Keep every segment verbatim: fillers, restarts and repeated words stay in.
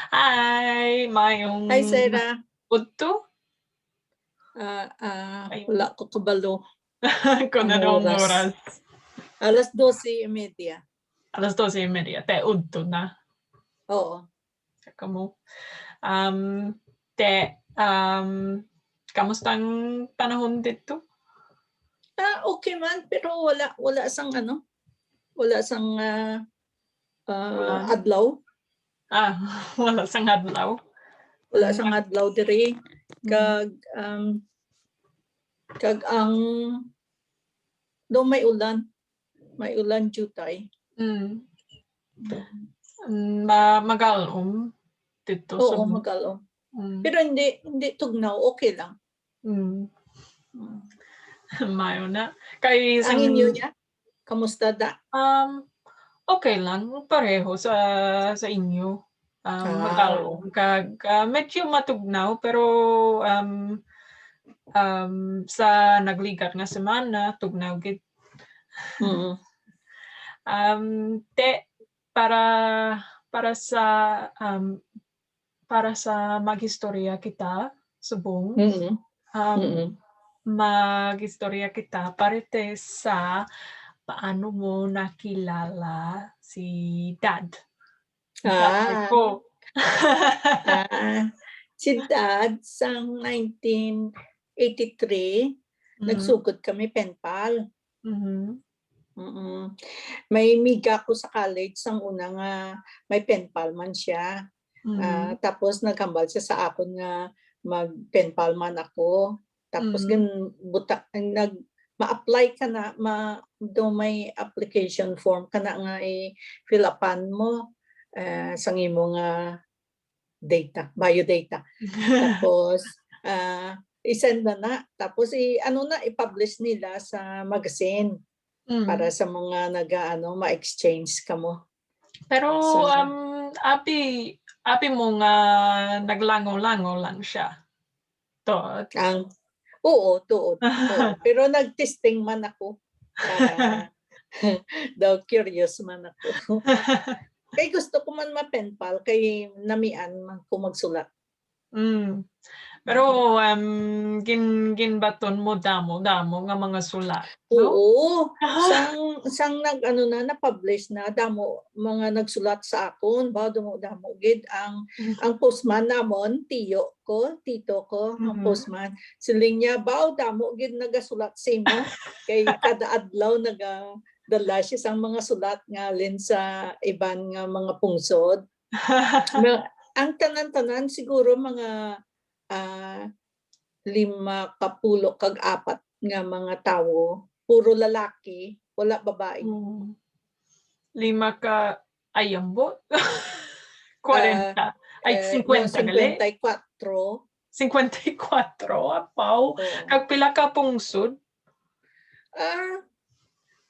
Hi, mayong Hi, Sarah. Udto? Ah, ah, Ay. Wala ko kabalo. Kung Ang anong oras. Oras. Alas doce y media. Alas doce y media. Te, udto na. Oo. Sa kamo. Um, te, um, kamusta ang panahon dito? Ah, okay man, pero wala, wala sang ano, wala sang, ah, ah, Wala. Adlaw. Ah, wala sang adlaw. Wala Ah, sang adlaw diri. Mm. Kag, um, kag ang, do may ulan. May ulan, jutay. Mm. Mm, ma-, magalom dito sa Oo, bu-, magalom. Mm. Pero hindi, hindi tugnaw, okay lang. Mm. Mm. Mayo na. Kay Ang sang inyo niya? Kamusta da? Um, okay lang, pareho sa, sa inyo. Um, Ah. Magalom kag, ah, medyo matugnaw, pero, um, um, sa nagligat nga semana, tugnaw gid. Mm. Um, te, para, para sa, um, para sa mag-istorya kita subong, Mm. um, Mm. Mag-istorya kita parte sa paano mo nakilala si Dad. Dad Ah. ko. Ah, si Dad sang nineteen eighty-three, Mm. nagsugod kami pen pal. Mhm. Mm. May miga ko sa college sang una nga may pen pal man siya. Mhm. Ah, tapos naghambal siya sa akon nga mag-pen pal man ako. Tapos Mhm. gin-, buta-, nag-, ma-apply ka na, ma-, do may application form ka na nga i-fill upan mo, eh, sang imo nga data, biodata. Tapos, ah, i-send na na. Tapos i-, ano na, i-publish nila sa magazine Mm. para sa mga naga-, ano, ma-exchange kamo. Pero, So, um, abi, abi mo nga naglangaw-langaw lang siya? To. Ang, oo, tuod, tuod. Pero nag-testing man ako. Para daw curious man ako. Kay gusto ko man ma-pen pal, kay namian man ko magsulat. Mm. Pero, um, gin-, ginbaton mo damo, damo nga mga sulat, no? Oo. Ah. Sang, sang nag-, ano na, na-publish na, damo mga nagsulat sa akon, ba, damo, damo gid ang, Mm. ang postman namon, tiyo ko, tito ko, ang Mhm. postman. Siling niya, "Baw, damo gid nagasulat sa imo." Kay kada adlaw nagadala siya sang mga sulat ngalin sa iban nga mga pungsod. Na, ang tanan-tanan siguro mga, ah, lima ka pulo kag apat nga mga tawo, puro lalaki, wala babae. Mm. Lima ka, ay, ambot. Kwarenta. Ah, Ay, eh, singkwenta no, gali. Singkwenta y kwatro. Singkwenta y kwatro, apaw. Oo. Kag pila ka pungsod? Ah,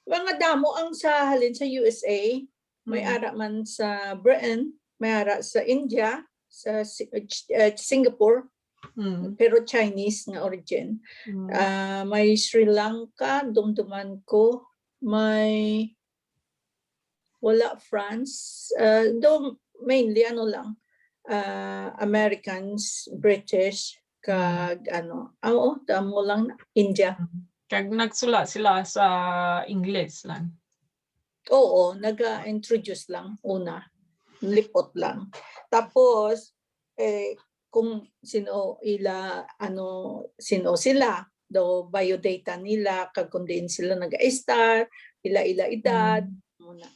mga damo ang sa, halin sa U S A. May Mm. ara man sa Britain, may ara sa India, sa Si-, uh, Ch-, uh, Singapore, Mm. pero Chinese nga origin. Mm. Ah, may Sri Lanka, dumduman ko, may, wala, France, ah, do mainly ano lang, ah, Americans, British, Mm. kag ano, ah, oo, damo lang na, India. Mm. Kag nagsulat sila sa Ingles lang. Oo, naga-introduce lang una. Lipot lang. Tapos, eh, kung sino ila, ano, sino sila, daw biodata nila, kag kung diin sila nag-estar, ila-ila edad, Mm. muna.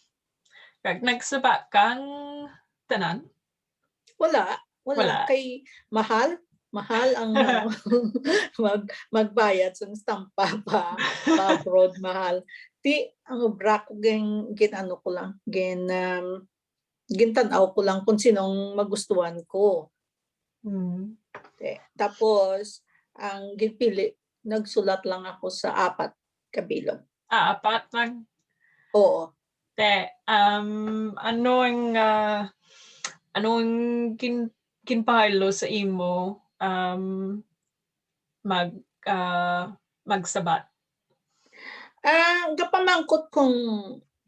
Kag nagsuba kang tanan? Wala, wala. Wala. Kay mahal, mahal ang mag-, magbayad sa estampa pa, pa abroad, mahal. Ti, ang obra ko, gin-, gin-ano ko lang, gin-, um, gintan-aw ko lang kung sinong magustuhan ko. Mm. Te, tapos, ang ginpili, nagsulat lang ako sa apat ka bilog. Ah, apat lang? Oo. Te, um, ano ang, ah, ano ang gin-, ginpahaylo sa imo, um, mag, ah, magsabat? Ah, gapamangkot kung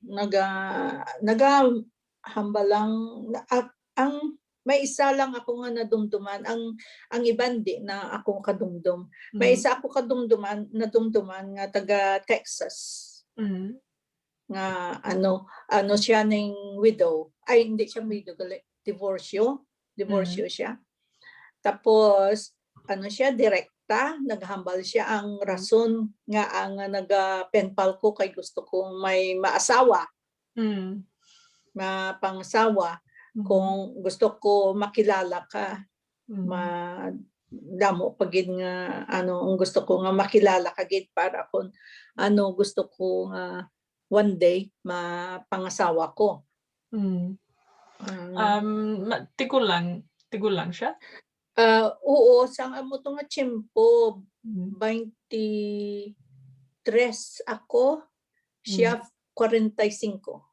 naga-, nagahambal lang na, ah, ang may isa lang ako nga nadumduman. Ang, ang iban di na ako kadumdum. May Mm. isa ako kadumduman, nadumduman nga taga Texas. Mm. Nga ano, ano siya ning widow. Ay, hindi siya widow, gali, divorcio. Divorcio siya. Tapos, ano siya, direkta, naghambal siya ang rason nga ang naga-pen pal ko kay gusto kong may maasawa, Mm. mapangasawa. Mhm. Kung gusto ko makilala ka, Mm. ma-, damo pa gid nga, ano, ang gusto ko nga makilala ka gid para kung, ano, gusto ko nga one day mapangasawa ko. Mm. Ah, Um, ma-, tigulang, tigulang siya? Ah, oo, sang amo to nga tiyempo, Mm. twenty-three ako, siya kwarenta y singko.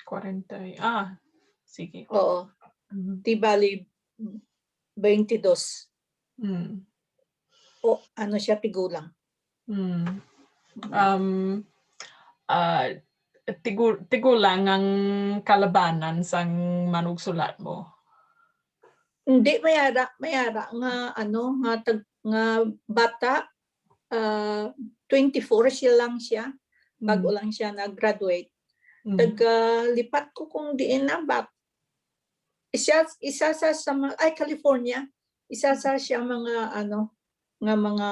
Kwarenta y-, ah, sige. Oo. Mhm. Di bali, twenty-two. Mm. O, ano siya, tigulang. Mm. Um, ah, tigu-, tigulang ang kalabanan sang manugsulat mo? Hindi, may ara, may ara nga, ano, nga tag-, nga bata, ah, twenty-four siya lang siya. Bago Mm. lang siya nag-graduate. Mm. Taga lipat ko kung diin na, but isa, isa sa, sa mga, ay, California. Isa sa siya mga, ano, nga mga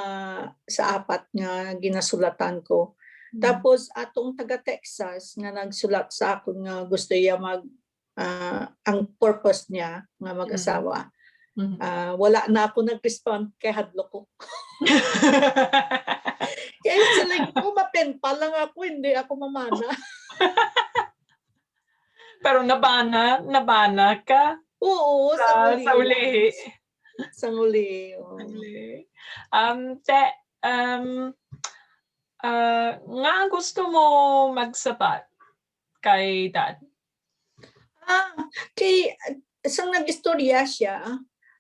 sa apat nga ginasulatan ko. Mm. Tapos, atong taga Texas nga nagsulat sa akon nga gusto iya mag, ah, ang purpose niya nga Mm. mag-asawa. Mm. Ah, wala na ako nag-respond kay hadlok ko. Kaya sila ko, mapen pal lang ako, hindi ako mamana. Pero nabana, nabana ka Oo, sa, sa sa uli. ulihi. Sa uli, oo. Sa uli. Um, te, um, ah, nga gusto mo magsabat kay Dad? Ah, kay, sang nag-istorya siya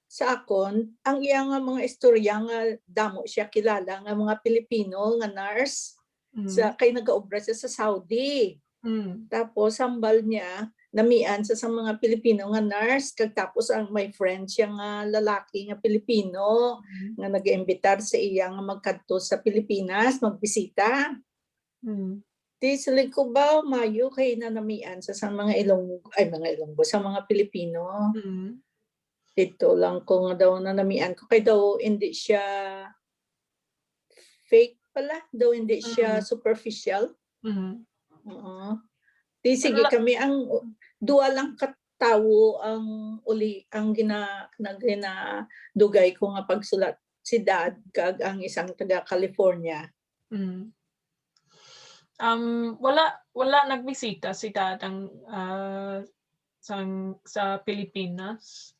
sa akon, ang iya nga mga istorya nga damo siya kilala nga mga Pilipino nga nurse sa, Mm. kay nagaobra siya sa Saudi. Mm. Tapos, hambal niya, namian sa, sa mga Pilipino nga nurse, kag tapos ang may friend siya nga lalaki nga Pilipino Mm. nga nag-imbitar sa iya nga magkadto sa Pilipinas, magbisita. Mm. Di siling ko ba, mayo kay nanamian sa, sa mga Ilong-, ay, mga Ilonggo, sa mga Pilipino. Mm. Dito lang ko nga daw nanamian ko. Kay daw, hindi siya fake pala. Daw, hindi siya Mm. superficial. Mm. Oo. Di sige, Wala. Kami ang duha lang ka tawo ang uli, ang gina-, na ginadugay ko nga pagsulat, si Dad kag ang isang taga California. Mm. Um, wala, wala nagbisita si Dad ang, ah, sang, sa Pilipinas?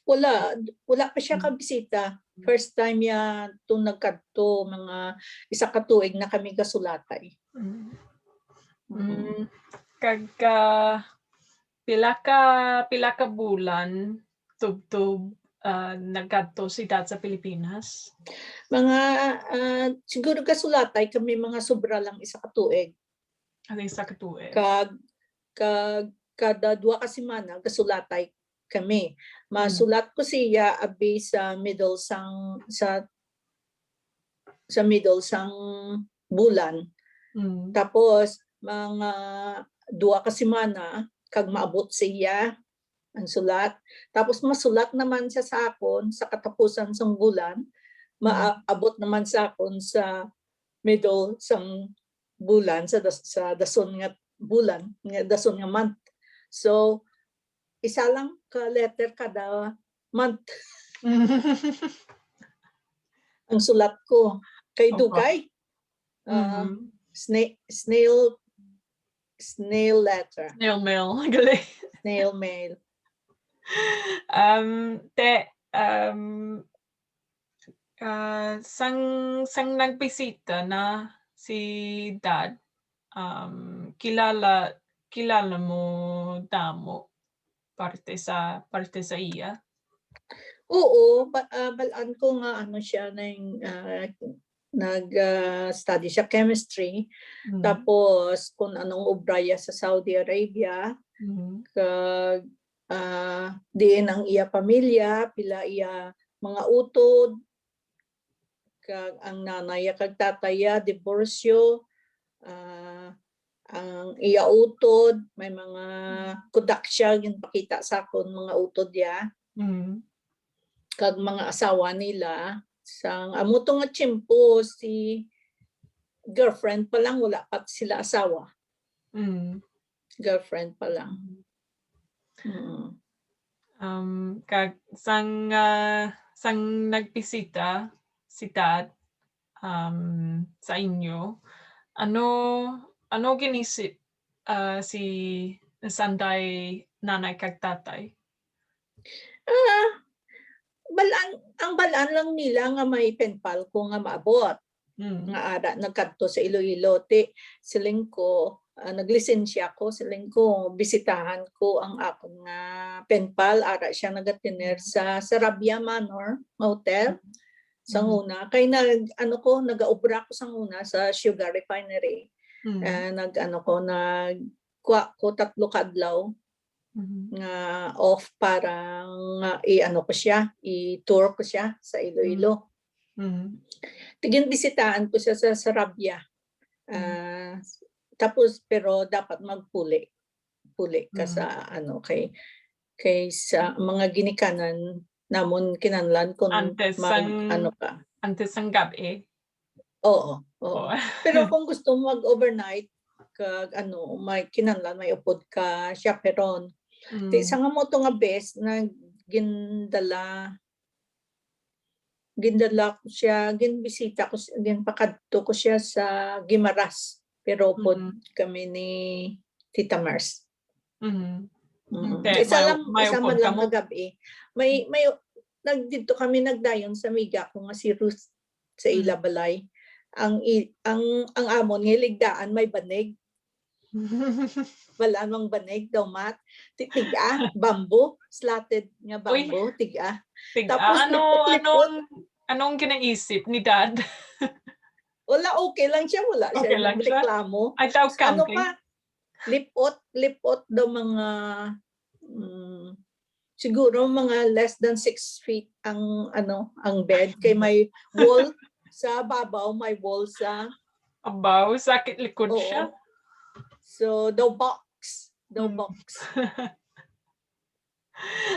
Wala, wala pa siya Mm. kabisita. First time niya to nagkadto, mga isa ka tuig na kami gasulatay. Mm. Oo. Mm. Kag, ah, pila ka, pila ka bulan tubtob, ah, nagkadto si Dad sa Pilipinas? Mga, ah, siguro gasulatay kami mga sobra lang isa ka tuig. Ano, isa ka tuig? Kag, kag kada duha ka semana, gasulatay kami. Mm. Masulat ko siya abi sa middle sang, sa, sa middle sang bulan. Mm. Tapos, mga duha ka semana, kag maabot sa iya ang sulat. Tapos, masulat naman siya sa akon sa katapusan sang bulan. Mm. Maabot naman sa akon sa middle sang bulan, sa das-, sa dason nga bulan, nga dason nga month. So, isa lang ka letter kada month. Ang sulat ko. Kay Opo. Dugay, ah, Mm. sna-, snail, snail letter. Snail mail. Galing. Snail mail. Um, te, um, ah, sang, sang nagbisita na si Dad, um, kilala, kilala mo damo parte sa, parte sa iya? Oo, ba-, ah, bal-an ko nga ano siya, nang, ah, nag, ah, study siya chemistry. Mm. Tapos, kung anong obra iya sa Saudi Arabia, Mm. kag ah, diin ang iya pamilya, pila iya mga utod, kag ang nanay kag tatay diborsyo, ah, ang iya utod, may mga kudak siya ginpakita sa akon, mga utod ya. Mm. Kag mga asawa nila, sang amo to nga tiyempo, si girlfriend pa lang, wala pa sila asawa. Mm. Girlfriend pa lang. Mm. Um, kag sang, ah, sang nagbisita si Dad, um, sa inyo, ano, ano ginisip, ah, si Sanday nanay kag tatay? Ah, balaan, ang balaan lang nila nga may pen pal ko nga maabot. Mm. Nga ara nagkadto sa Iloilo. Ti, siling ko, ah, naglisensya ko, siling ko, bisitahan ko ang akon nga pen pal. Ara siya nagatiner sa Sarabia Manor Hotel. Mm. Sang una, kay nag, ano ko, nagaobra ko sang una sa sugar refinery. Mm. Ah, nag, ano ko, nagkuha ko tatlo ka adlaw. Mhm. Nga off para nga i-ano ko siya, i-tour ko siya sa Iloilo. Mhm. Ti ginbisitahan ko siya sa Sarabia. Mhm. Ah, tapos, pero dapat magpuli. Puli ka Mhm. sa ano, kay, kay sa mga ginikanan namon kinahanglan kung Antes mag-, ang, ano ka. antes ang gab-i? Oo, oo. Oo. Pero kung gusto mo mag-overnight, kag ano, may kinahanglan may upod ka chaperon. Ti Mm. sa nga mo to nga bes na gindala, gindala ko siya, ginbisita ko siya, ginpakadto ko siya sa Guimaras. Pero upod Mm. kami ni Tita Mars. Mhm. Mm. Te, Isa may, lang, may isa man upod lang kamo? Kagab-i. May, may, nagdidto kami nagdayon sa amiga ko nga si Ruth sa Mm. ila balay. Ang i-, ang, ang amon nga ligdaan may banig. Wala mang banig daw, Mat. Ti-, tiga, bamboo, slatted nga Uy. bamboo, tiga. Tiga. Tapos Ano, lipot-lipot. anong, anong ginaisip ni Dad? Wala, okay lang siya, wala siya Okay lang siya? nagreklamo. Ay, tawag Ano camping? pa? Lipot, lipot daw mga, mm, siguro mga less than six feet ang, ano, ang bed. Kay may wall sa babaw, may wall sa Abaw, sakit likod Oo. siya. So, daw box. Daw Hmm. box.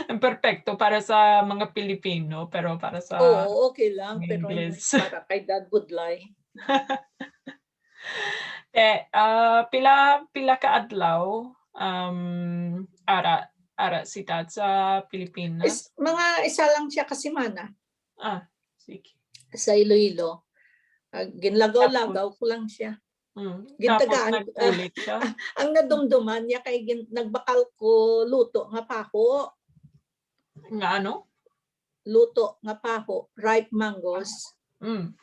Ang perpekto para sa mga Pilipino, pero para sa Oo, okay lang, pero Ingles. para kay Dad Budlay. Te, ah, pila, pila ka adlaw, um, ara, ara si Dad sa Pilipinas? Is, mga isa lang siya ka semana. Ah, sige. Sa Iloilo. Ah, ginlagaw-lagaw Tapos? ko lang siya. Mm. Gintagaan, Tapos nagpulit siya? ang nadumduman niya kay gin-, nagbakal ko luto nga paho. Nga ano? Luto nga paho, ripe mangoes. Mm.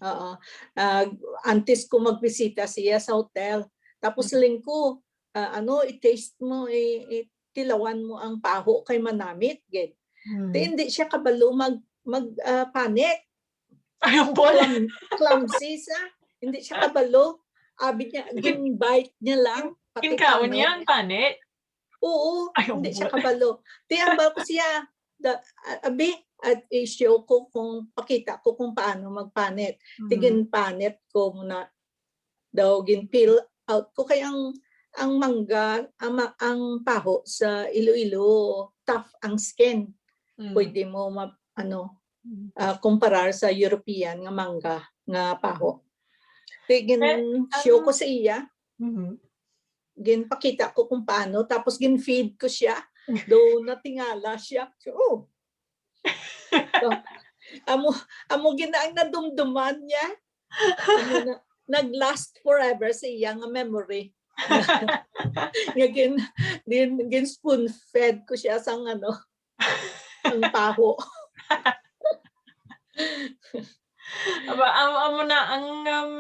Oo. Ah, antes ko magbisita siya sa hotel. Tapos Mm. siling ko, ah, ano, i-taste mo, i-, i-, tilawan mo ang paho kay manamit, gid. Mm. Ti hindi siya kabalo mag, mag, ah, panit. Ay, ang bola. Clum-, clumsy siya. Hindi siya kabalo. Abi niya, Kin-, gin-bite niya lang, kin-, pati kinkaon niya panit. ang panit? Oo, Ay, hindi siya ambot. kabalo. Ti, ambal ko siya, da-, a-, abi, at i-show ko kung pakita ko kung paano magpanit. Ti Mm. ginpanit ko muna daw, gin-peel out ko. Kay ang, ang mangga, ang ma-, ang paho sa Iloilo, tough ang skin. Mm. Pwede mo ma-, ano, Mm. ah, kumparar sa European nga mangga nga paho. Ti Eh, gin-show ang ko sa iya. Mhm. Ginpakita ko kung paano, tapos gin-feed ko siya. Daw natingala siya. So, oh. So, amo, amo gid na ang nadumduman niya. Amo na, nag-last forever sa iya nga memory. Nga gin-, gin-, gin-spoon-fed ko siya sang ano, ang paho. Aba, am-, amo na ang, um,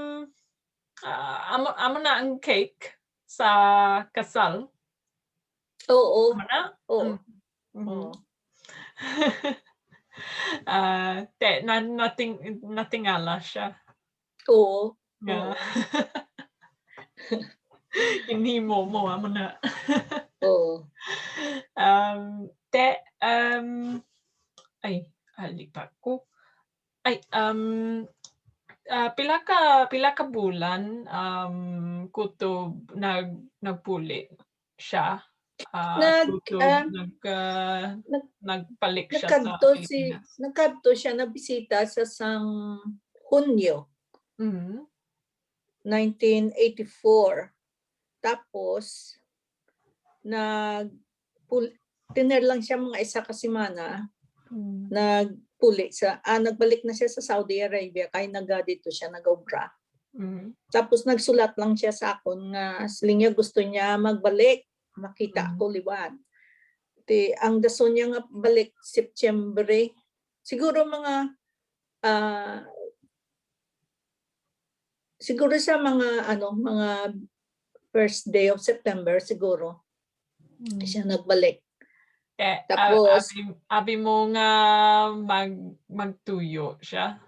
ah, amo, amo na ang cake sa kasal? Oo. Amo na? Oo. Mm. Mhm. Oo. Ah, te, na-, nating-, natingala siya. Oo. Nga. Oo. Ginhimo mo, amo na. Oo. Um, Pila ka, pila ka bulan, um, kutob nag-, nagpuli siya? Ah, Nag-, kutob ah, nag-, ah, nag-, nagbalik siya sa nagkadto si, Pilipinas? Nagkadto siya, nabisita sa sang Hunyo Mhm. nineteen eighty-four. Tapos, nag-, pul-, tiner lang siya mga isa ka semana. Mm. Nagpuli sa, ah, nagbalik na siya sa Saudi Arabia kay nagadito siya nag-obra. Mm. Tapos nagsulat lang siya sa akon nga siling niya gusto niya magbalik, makita Mm. ako liwat. Ti, ang dason niya nga balik, September, siguro mga, ah, siguro sa mga, ano, mga first day of September siguro Mm. siya nagbalik. Eh, a-, Tapos abi, abi mo nga mag-, magtuyo siya?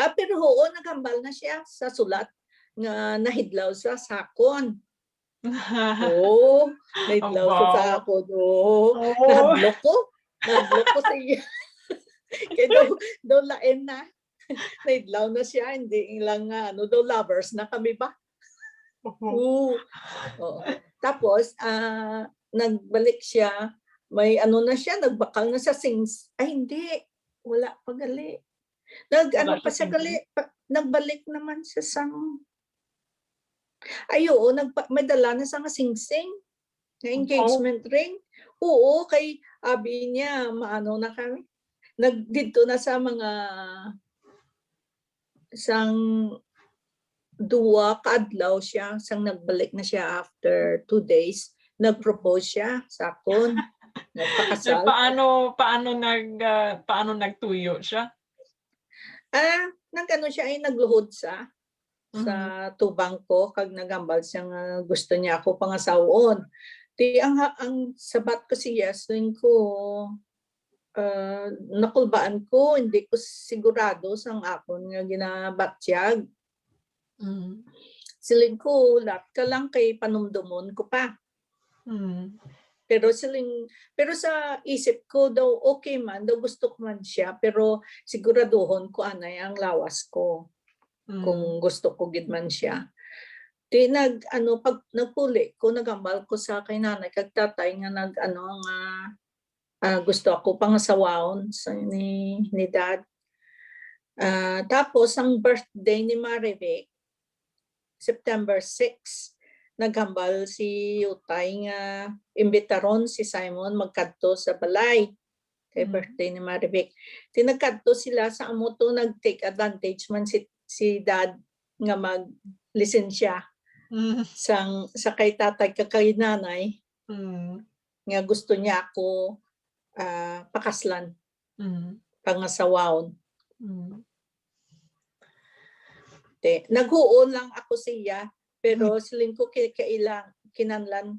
Ah, pero oo, naghambal na siya sa sulat nga nahidlaw sa sakon. Oo, nahidlaw sa Wow. sakon. Oo. Oh. Nahadlok ko. Nahadlok ko sa iya. Kaya daw, daw lain na. Nahidlaw na siya, hindi lang nga, ano, daw lovers na kami ba? Oo. Oo. Oo. Tapos, ah, nagbalik siya, may ano na siya, nagbakal na sa sings-, ay, hindi, wala pa gali. Nag, Wala ano pa siya siya gali, singko? Pa, nagbalik naman siya sang, ay, oo, nagpa-, may dala na sa nga singsing, nga Oo. engagement ring. Oo, kay abi niya, maano na kami. Nag, didto na sa mga, sang duwa ka adlaw siya, sang nagbalik na siya after two days, nag-propose siya sa akon. Eh, Nagpakasal. paano, paano nag, ah, paano nagtuyo siya? Ah, nag-ano siya, ay nagluhod sa, sa Mhm. tubang ko, kag naghambal siya nga gusto niya ako pangasawon. Ti ang ha-, ang sabat ko siya, siling ko, ah, nakulbaan ko, hindi ko sigurado sang akon nga ginabatyag. Mm. Siling ko, "Lat ka lang kay panumdomon ko pa." Mm. Pero siling, pero sa isip ko daw, okay man, daw gusto ko man siya, pero siguraduhon ko anay ang lawas ko, Mm. kung gusto ko gid man siya. Di nag, ano, pag nagpuli ko, naghambal ko sa kay nanay kag tatay nga nag, ano, nga ah, gusto ako pangasawahon sa ni, ni Dad. Ah, tapos ang birthday ni Marivic, September six, naghambal si Utay nga imbitaron si Simon magkadto sa balay kay Mm. birthday ni Marivic. Ti nagkadto sila sa amo to, nag-take advantage man si, si Dad nga maglisensya Mm. sang, sa kay tatay kag kay nanay. Mm. Nga gusto niya ako, ah, pakaslan, Mm. pangasawahon. Mm. Te, naghuon lang ako siya, pero Mm. siling ko ki-, kaila, kinanlan.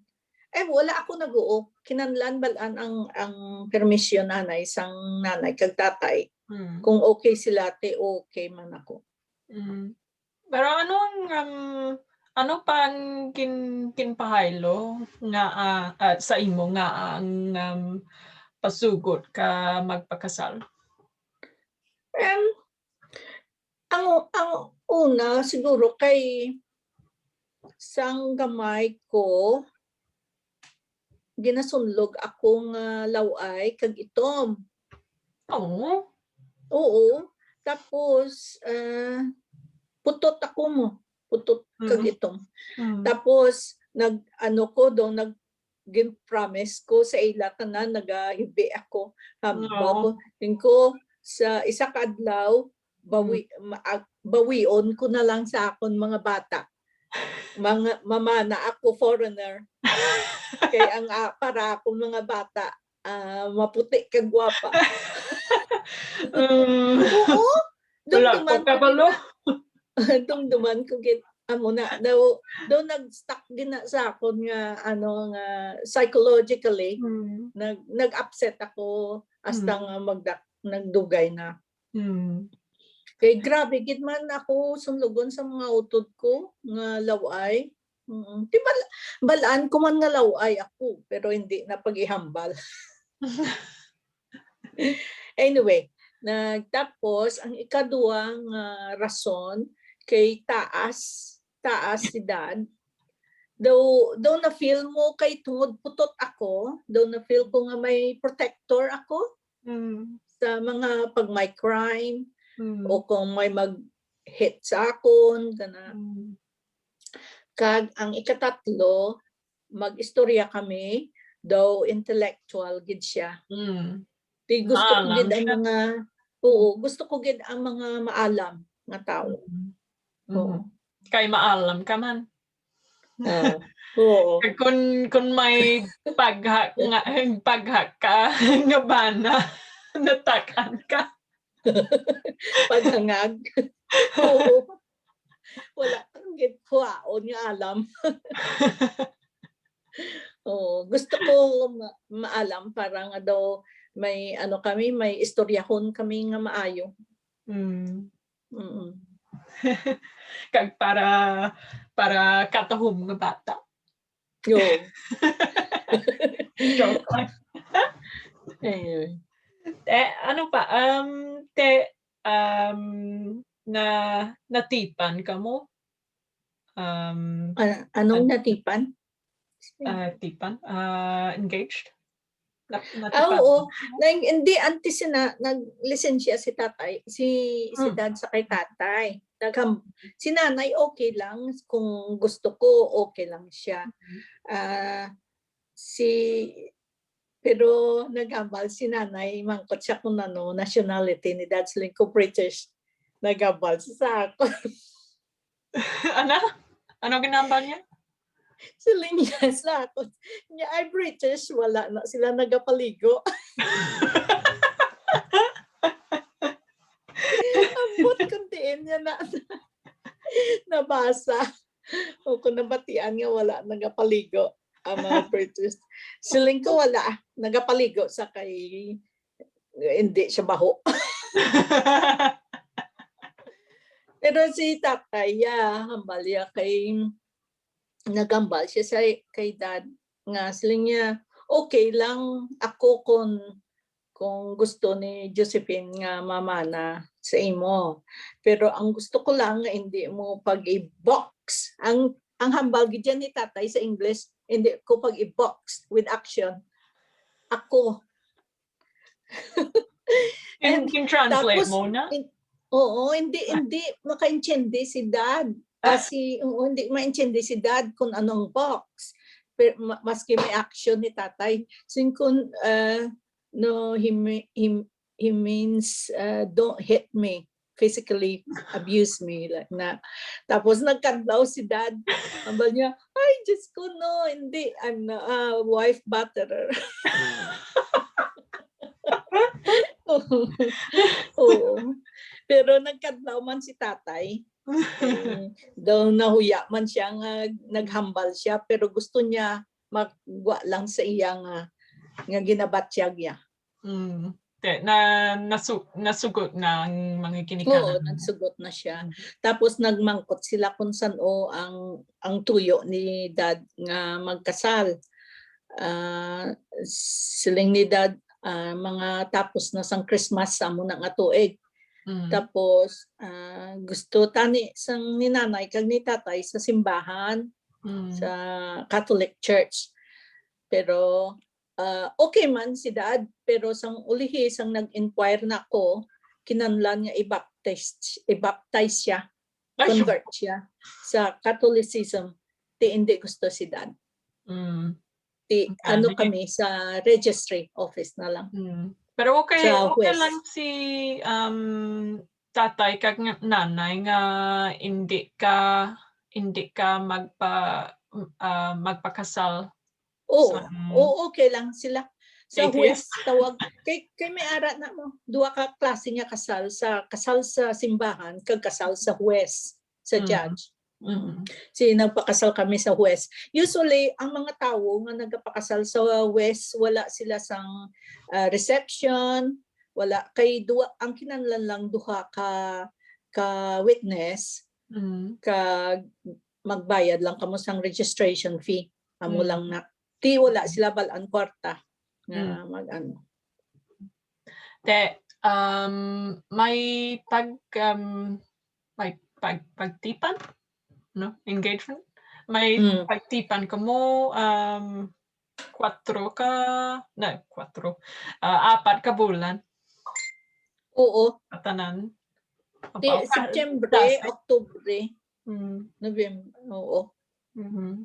Eh, wala ako naghuo. Kinanlan balaan ang, ang permisyon nanay, sang nanay kag tatay. Mm. Kung okay sila, te, okay man ako. Mm. Pero ano ang, um, ano pa ang gin-, ginpahaylo nga, ah, ah, sa imo nga ang, um, pasugot ka magpakasal? Em, ang, ang una siguro kay sang gamay ko, ginasunlog ako nga law-ay kag itom. Oo. Oo. Tapos, ah, putot ako mo. Putot kag Mm. itom. Mm. Tapos, nag, ano ko do, nag, gin-promise ko sa ila tanan, nagahibi ako. Hamba Oo. ko, tingko, sa isa ka adlaw, bawi-, Mm. ma-, ag-, bawion ko na lang sa akon mga bata. Mga, mamana ako, foreigner. Kay ang, ah, para akong mga bata, ah, maputi kag gwapa. Mm. Oo. Wala Dumduman pa ko kabalo. gid na. Dumduman ko gid. Amo na, daw, daw nag-stuck gid na sa akon nga, ano, nga psychologically, Mm. nag-, nag-upset ako hasta Mm. nga magdak-, nagdugay na. Mm. Kay grabe gid man ako sunlogon sa mga utod ko nga law-ay. Mm. Di ba, balaan ko man nga law-ay ako, pero hindi na pag-ihambal. Anyway, Nagtapos, ang ikaduwa nga rason kay taas, taas si dad. Daw, daw na-feel mo kay tungod putot ako, daw na-feel ko nga may protector ako Mm. sa mga pag may crime Mm. o kung may mag-hit sa akon, kana. Mm. Kag ang ikatatlo, mag-istorya kami, daw intellectual gid siya. Mm. Di gusto ko Maalam gid ang siya. mga, oo, gusto ko gid ang mga maalam nga tawo. Mm. Oo. Mhm. Kay maalam ka man. Ah, oo. Kag kun, kun may pagha, nga, pagha ka, nga bana, natak-an ka. Paghangag. Oo. Wala kang gid kuhaon nga alam. Oo, gusto ko ma-, maalam para nga daw may ano kami, may istoryahon kami nga maayo. Mm. Mm. Kag para, para katahom nga bata. Yo. Joke lang. Ayun. Eh, ano pa? Um, te, um, na, natipan ka mo? Um, Ah, anong An- natipan? ah, tipan? Ah, engaged? Na, Ah, natipan oo. ka mo? Like, hindi, antes na, nag-lisensya si tatay, si, si Mm. dad sa kay tatay. Nagham-, si nanay okay lang, kung gusto ko, okay lang siya. Ah, si, pero naghambal si nanay, mangkot siya kung ano, nationality ni dad, siling ko British. Naghambal siya sa ako. Ano? Ano ginambal niya? Siling niya sa ako. Niya ay British, wala na sila nagapaligo. Ambot kung diin niya na nabasa. O kung nabatian nga wala nagapaligo ang mga British. Siling ko wala nagapaligo sa kay hindi siya baho. Pero si tatay, ya, hambal ya kay, nagambal siya sa kay dad nga siling niya, okay lang ako kung, kung gusto ni Josephine nga mamana sa imo. Pero ang gusto ko lang nga hindi mo pag-i-box. Ang, ang hambal gid yan ni tatay sa English, hindi ko pag-i-box with action. Ako. Kin, And kin translate tapos, mo na? in-, oo, hindi, hindi makaintindi si dad. Ah. Kasi, oo, hindi maintindi si dad kung anong box. Pero, ma-, maski may action ni tatay. Sin kun, uh, no, he, me- he, he means, uh, don't hit me, physically abuse me, like na. Tapos nagkadlaw si dad. Ambal niya, ay, Diyos ko, no, hindi. I'm not a wife batterer. Oo. Pero nagkadlaw man si tatay. Eh, daw nahuya man siya nga naghambal siya, pero gusto niya magwa lang sa iya nga, nga ginabatyag niya. Mm. Te, na, nasu-, nasugot na ang mga Oo, ginikanan mo? Nagsugot na siya. Tapos nagmangkot sila kung san-o ang, ang tuyo ni dad nga magkasal. Ah, siling ni dad, ah, mga tapos na sang Christmas sa amo na nga tuig. Mm. Tapos, ah, gusto tani sang ni nanay kag ni tatay sa simbahan, Mm. sa Catholic Church. Pero, ah, okay man si dad, pero sang ulihi, sang nag-inquire na ako, kinahanglan nga i-baptize, i-baptize siya, Ay, convert siya sa Catholicism. Ti hindi gusto si dad. Mm. Ti Okay. Ano kami, sa registry office na lang. Mm. Pero okay, Sa okay West. lang si, um, tatay kag nga-, nanay nga hindi ka, hindi ka magpa-, ah, magpakasal Oo, sa oo, okay lang sila. Sa atheist? Huwes, tawag, kay, kay may ara na mo, duha ka klase nga kasal, sa kasal sa simbahan kag kasal sa huwes, sa Mm. judge. Mm. Si nagpakasal kami sa huwes. Usually, ang mga tawo nga nagapakasal sa huwes, wala sila sang, ah, reception, wala kay duha, ang kinahanglan lang duha ka, ka witness, Mm. kag magbayad lang kamo sang registration fee. Amo Mm. lang na. Ti wala sila bal-an kwarta nga Mm. mag-ano. Te, Um, may pag, um, may pag-, pagtipan, no? Engagement. May Mm. pagtipan kamo, um, kwatro ka, na, kwatro, ah, apat ka bulan. Oo. Katanan. Di, Abaw, ka-, September, dasig. October, Mm. November. Oo. Mhm.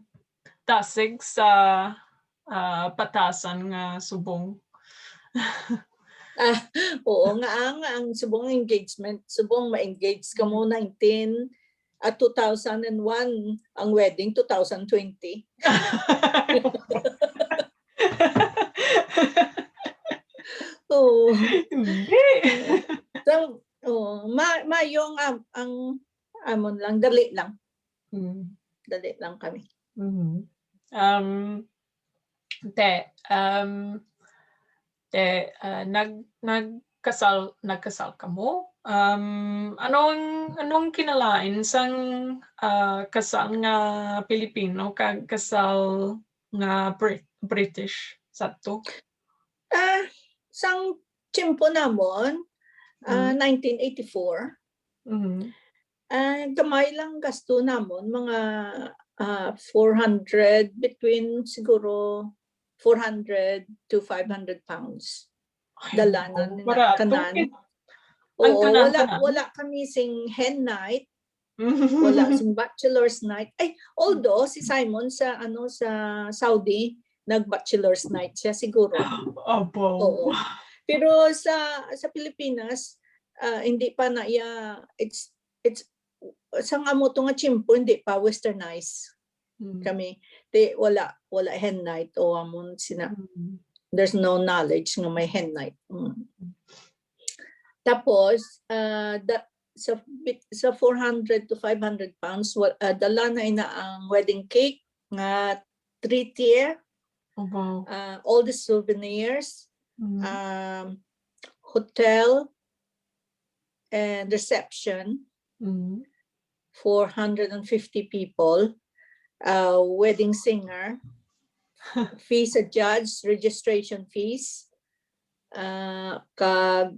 Dasig sa, ah, patasan nga subong. Ah, oo nga, ang, ang subong engagement, subong ma-engage ka mo nineteen, at two thousand and one, ang wedding two thousand twenty. Oo. Hindi. So, oo, ma-, mayong am-, ang amon lang, dali lang. Mm. Dali lang kami. Mhm. Um, te, um, te, ah, nag-, nagkasal, nagkasal kamo? Um, anong, anong kinalain sang, ah, kasal nga Pilipino kag kasal nga Brit-, British sadto? Ah, sang tiyempo namon, ah, Mm. nineteen eighty-four, Mhm. ah, gamay lang gasto namon, mga, ah, four hundred, between siguro four hundred to five hundred pounds. Ay, Dalanan wow, na barato, kanan. eh. Ang Oo, kanan, wala, kanan? wala kami sing hen night. Wala sing bachelor's night. Ay, although si Simon sa, ano, sa Saudi, nag-bachelor's night siya siguro. Abaw. Oo. Pero sa, sa Pilipinas, ah, hindi pa na iya, it's, it's, sang amo to nga tiyempo, hindi pa westernized Mm. kami. Di, wala, wala hen night o amon sina. Mm. There's no knowledge nga may hen night. Mm. Tapos, ah, da-, sa bit-, sa four hundred to five hundred pounds, wa-, ah, dala na ina ang wedding cake nga three tier, Oh, wow. ah, all the souvenirs, Mm. um, hotel, and reception, Mm. four hundred and fifty people, uh, wedding singer, fees sa judge, registration fees, uh, kag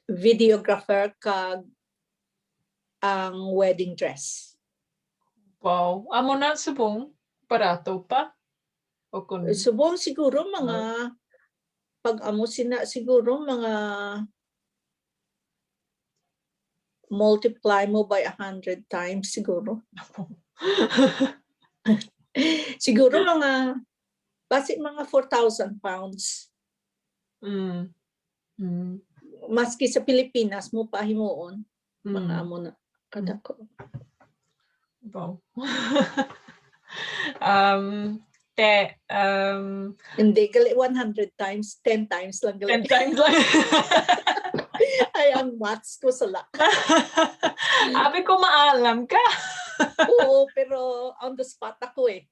videographer, kag ang wedding dress. Wow. Amo na subong, barato pa? O kun Subong siguro mga, Ah. pag amo sina, siguro mga multiply mo by a hundred times siguro. Siguro mga, basi mga four thousand pounds. Mm. Mm. Maski sa Pilipinas mo pa himuon, mga Mm. amo na kadako. Wow. Um, te, um, Hindi, gali one hundred times, ten times lang gali. Ten times lang. Ay, ang maths ko sala. Abi ko maalam ka. Oo, pero on the spot ako eh.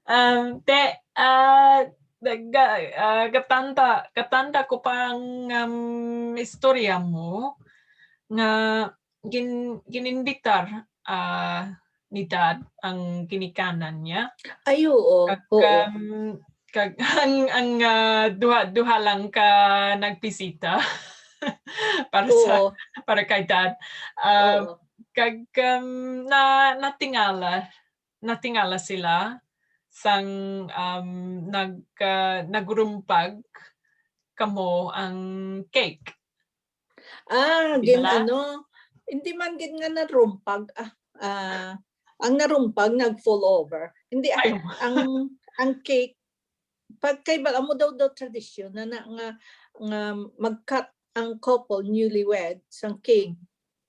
Um, te, ah, ga-, ah, gatanda, gatanda ko pa ang, um, istorya mo nga gin-, gininbitar, ah, ni Dad ang ginikanan niya. Ay, oo, Kag, oo. um, kag ang, ang, ah, duha, duha lang ka nagbisita para sa, Oo. para kay Dad. Um, Oo. Kag, um, na, natingala, natingala sila sang, um, nag-, ah, nagrumpag kamo ang cake. Ah, Di gin-, bala? ano, hindi man gid nga narumpag, ah, ah, ang narumpag nag-fall over. Hindi, ah, Ay. ang, ang cake, pag kay bala mo daw, daw tradisyon na, na nga, nga mag-cut ang couple newlywed sang cake,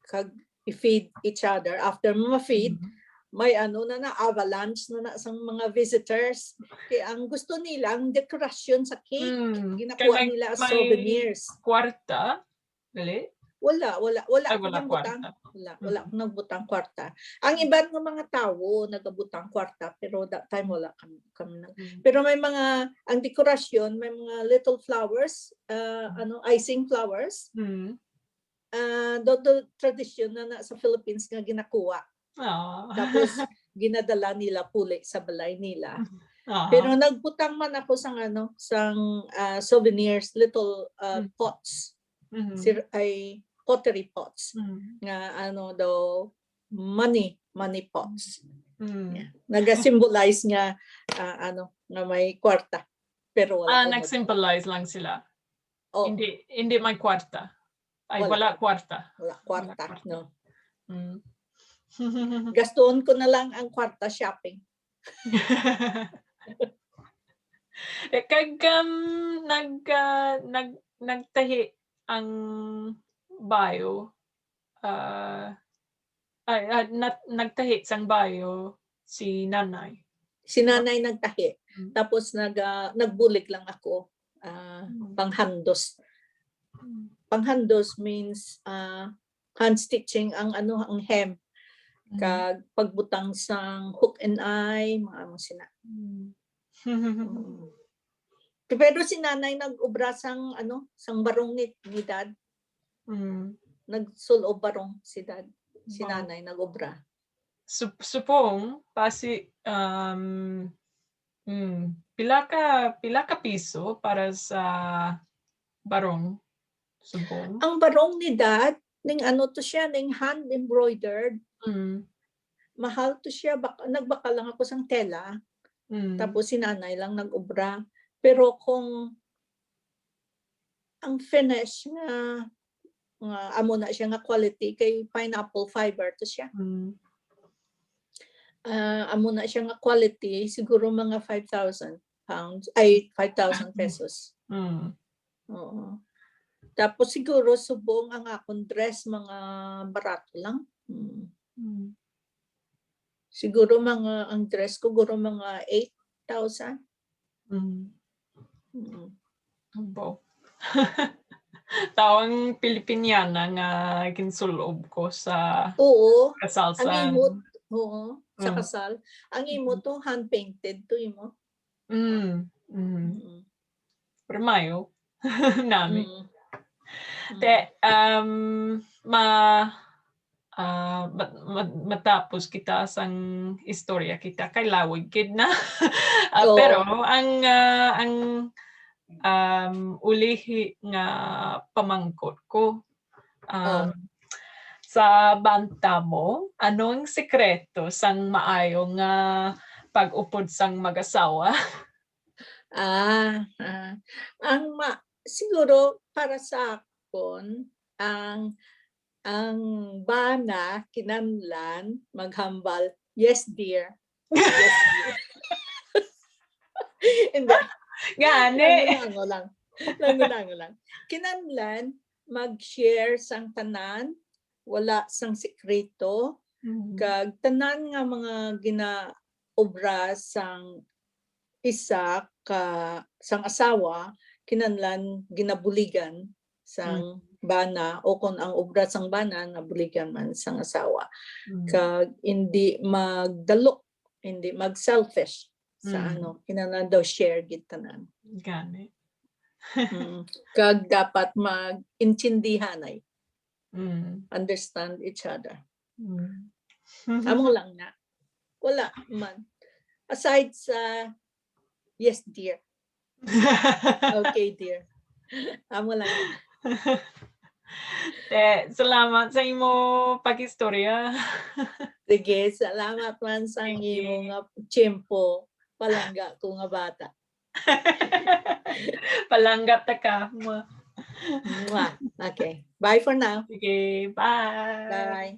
kag i-feed each other. After ma-feed, Mm. may ano na na, avalanche na na sang mga visitors. Kay ang gusto nila, ang dekorasyon sa cake, Mm. ginakuha Kay may, nila as may souvenirs. Kwarta? Dali? Wala, wala, wala Ay, akong wala nang butang. kwarta. Wala, wala Mm. akong nagbutang kwarta. Ang iban nga mga tawo nagabutang kwarta, pero that time wala kami, kami nag-, Mm. pero may mga, ang dekorasyon, may mga little flowers, ah, Mm. ano, icing flowers. Mm. Ah, do, do, tradisyon na, na sa Philippines nga ginakuha. Ah. Tapos, ginadala nila puli sa balay nila. Mm. Aha. Pero nagbutang man ako sang ano, sang ah, souvenirs, little ah, Mm. pots. Mhm. Sir, ay pottery pots Mm. nga ano daw money, money pots. Mm. Yeah. Naga-symbolize nga ah, ano, nga may kwarta. Pero wala Ah, ko mag- nag-symbolize lang sila. Oh, Hindi hindi may kwarta. Ay, Wala. wala kwarta. Wala Wala kwarta, kwarta. No. Mm. Gastuon ko na lang ang kwarta shopping. Eh, kag um, nag ah, nag nagtahi ang bayo. Ah, ay, ah, nat- nagtahi sang bayo si nanay. Si nanay nagtahi. Mm. Tapos nag ah, nagbulig lang ako. Ah, Mm. panghandos. Mm. Panghandos means ah, hand stitching ang ano, ang hem. Mm. Kag pagbutang sang hook and eye, mga amo sina. Mm. Mm. Pero si nanay nag-obra sang ano, sang barong ni, ni dad. Mm. Nagsul-ob barong si dad. Si Wow. nanay nag-obra. Sup- supong pasi um mm, pila ka pila ka piso para sa barong? Supong. Ang barong ni dad, ning ano to siya, ning hand embroidered. Mm. Mahal to siya, bak- nagbakal lang ako sang tela. Mm. Tapos si nanay lang nag-obra. Pero kung ang finish nga nga amo na siya nga quality kay pineapple fiber to siya. Mm. Ah, amo na siya nga quality, siguro mga five thousand pounds, ay five thousand pesos. Mm. Oo. Tapos siguro subong ang akong dress mga barato lang. Mm. Mm. Siguro mga ang dress ko guro mga eight thousand. Mm. Mm. Abo. Tawang Pilipiniana nga ginsul-ob ko sa Oo, kasal ang sa imot. Oo, sa Mm. kasal. Ang imo Mm. to hand painted to imo. Mm. Mm. Mm. Pero mayo. Nami. Mm. Te, um, ma ah, mat- mat- matapos kita sang istorya kita kay lawig gid na. Ah, Oo. Pero ang ah, ang um, ulihi nga pamangkot ko um, sa banta mo, anong sikreto sang maayo nga pag-upod sang mag-asawa? Ah, ah. Ang ma- siguro para sa akon ang ang bana kinahanglan maghambal, "Yes, dear." Yes, dear. Hindi. Gani. Langulango lang. Langulango lang. Kinahanglan mag-share sang tanan, wala sang sikreto, Mhm. kag tanan nga mga ginaobra sang isa ka sang asawa kinahanglan ginabuligan sang Mm. bana, o kung ang obra sang bana nabuligan man sang asawa, Mm. kag hindi magdalok, hindi mag-selfish sa Mm. ano, kinahanglan daw share gid tanan. Gani. Mm. Kag dapat mag-intindihanay, Mm. understand each other. Mm. Amo lang na. Wala man. Aside sa, "Yes, dear." "Okay, dear." Amo lang na. Te, salamat sa imo pag-istorya. Sige, salamat man sa Sige. Imo nga tiyempo. Palangga ko nga bata. Palangga ta ka. Mwah. Mwah. Okay. Bye for now. Sige, bye. Bye.